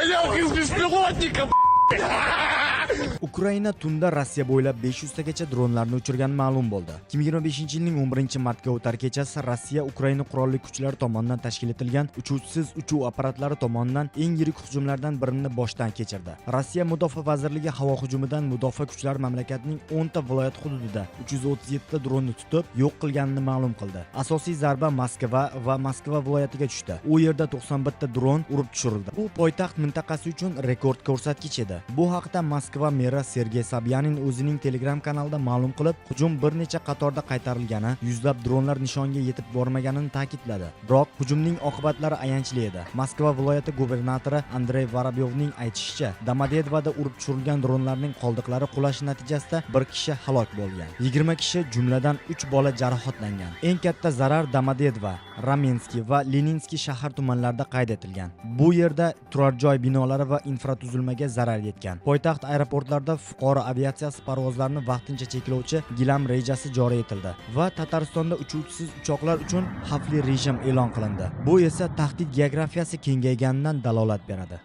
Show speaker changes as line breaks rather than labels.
Стрелял из беспилотника.
Ukraina tunda Rossiya bo'ylab 500 tagacha dronlarni uchirgani ma'lum bo'ldi. 2025-yilning 11-martga o'tar kechasi Rossiya Ukraina qurolli kuchlari tomonidan tashkil etilgan uchuvchisiz uchuv apparatlari tomonidan eng yirik hujumlardan birini boshdan kechirdi. Rossiya Mudofaa vazirligi havo hujumidan mudofaa kuchlari mamlakatning 10 ta viloyat hududida 337 ta dronni tutib, yo'q qilganini ma'lum qildi. Asosiy zarba Moskva va Moskva viloyatiga tushdi. U yerda 91 ta dron urib tushirildi. Bu poytaxt mintaqasi uchun rekord ko'rsatkich edi. Bu haqda Moskva meri Sergey Sobyanin o'zining Telegram kanalida ma'lum qilib, hujum bir necha qatorda qaytarilgani, yuzlab dronlar nishonga yetib bormaganini ta'kidladi. Biroq hujumning oqibatlari ayanchli edi. Moskva viloyati gubernatori Andrey Vorobyovning aytishicha, Domodedovoda urib tushirilgan dronlarning qoldiqlari qulashi natijasida bir kishi halok bo'lgan. 20 kishi, jumladan 3 bola jarohatlangan. Eng katta zarar Domodedovo, Ramenskiy va Leninskiy shahar tumanlarida qayd etilgan. Bu yerda turar joy binolari va infratuzilmaga zarar yetgan. Poytaxt aeroportlarida fuqaro aviatsiyasi parvozlarini vaqtincha cheklovchi gilam rejasi joriy etildi va Tataristonda uchuvchisiz uchoqlar uchun xavfli rejim e'lon qilindi. Bu esa tahdid geografiyasi kengayganidan dalolat beradi.